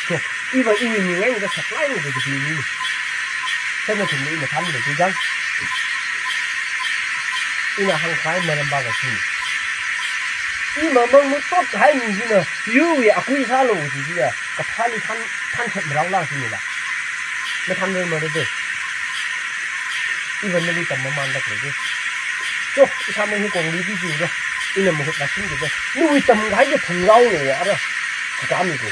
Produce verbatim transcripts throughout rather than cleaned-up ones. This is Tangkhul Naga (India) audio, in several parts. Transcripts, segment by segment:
So, iva iwui mi ngaida saklāk eina kaji mi. Chieina nathumli ina thanlei chi jang. Ina hāngkahai maram va kachi. Ima mang matot kahai mi china, yurwui akui sālu kaji chiya, kaphāli than, than chet marao lang china la. Mathanrar mara de. Iva nali tam mamānlāklei de. So, ishāmei hi kongli di chi ro. Ina mahut va singki de. Nawui tamkahai chi phungrao lo ara. Kaka mi ko.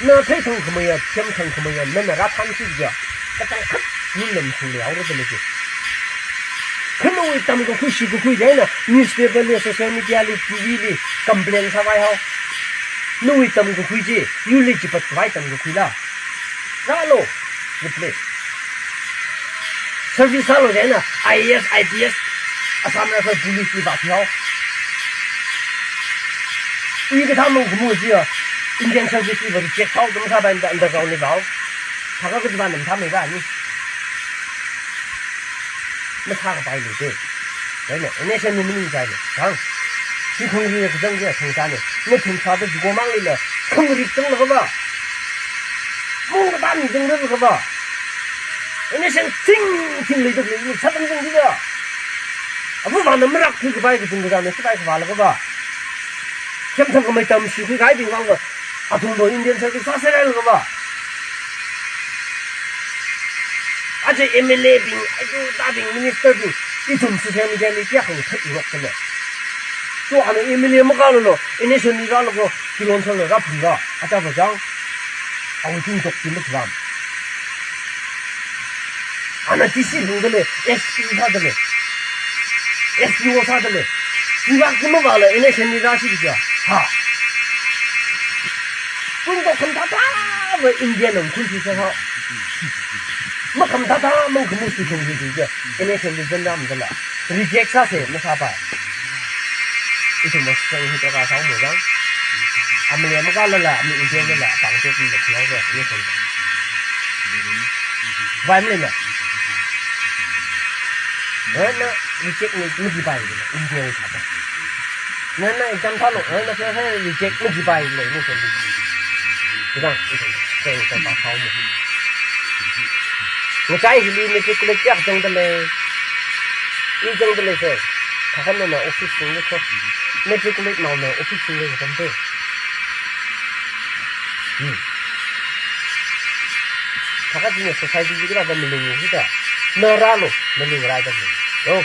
Na theithang khameiya, themthang khameiya, nana rāthanki ja. Kachangkhat nunlam singli haora da lei chi. Kha nawui tamkakhui shikakhui chieina, newspaper li, social media li, T V li, complain sāvai hao. Nawui tamkakhui chi, yurli chipat khavai tamkakhui la. Rālu, replace. Service sālu chieina, I A S, I P S, Assam Rifle, police li vāthui hao. Ui kathā mang khumu chiya, Indian service li va reject sāhao, tum sāpai underground li vāhao. Thākha kaji va nam thamei va ni. Masākapai lei de. Chieina, N S N ni maning chai lei. Thang. Hi khongri kachang chi thang chane. Nathum sāda jiko manglila. Khongri chang la kava. Mung kata ni chang la kava. N S N thing thing lei da lei ni sātam chang chi da. Avu vāna marak thui kapai kachang kachang ni sāpai kava la kava. Themthang khamei tamshikhui kahaibing vang va. Athumva Indian service sāserhaila kava. Aja M L A bing, aja tabing, minister bing, ithum social media li kayākha thātrok kale. So, ana M L A makālalo, N S N li rālaga, Kilonser la rāphungra, aja va jang, awui tingtok chi makharam. Ana D C phungda lei, S P sāda lei, S P O sāda lei. Chiva khi mavāla N S N li rāshi kaja. Ha. Tingtok khamathāthā va Indian na khun thiserhao. Makhamathāthā mang khamu si khun thi kaja. N S N li zan rāmada la. Reject sāse masāpai. Ithum masang hi taka sāo mo jang. Amale makālala, mi Indian lala, pangchok mi la thihaoda, N S N. Vai maleina. Nana reject ni majipai, India wui thāda. Nana exam thālu, nana fail thālu, reject majipai lei, N S N li. Chidang, chidang, chidang, chidang, chidang, chidang. Ngachai hili matriculate kayākha changda lei. I changda lei sir. Thakhan nana office singli kho. Matriculate naona office singli kho tamde. Hmm. Thakha china society chi kala da maling hida. Na rālu, maling rāda lei. Yo.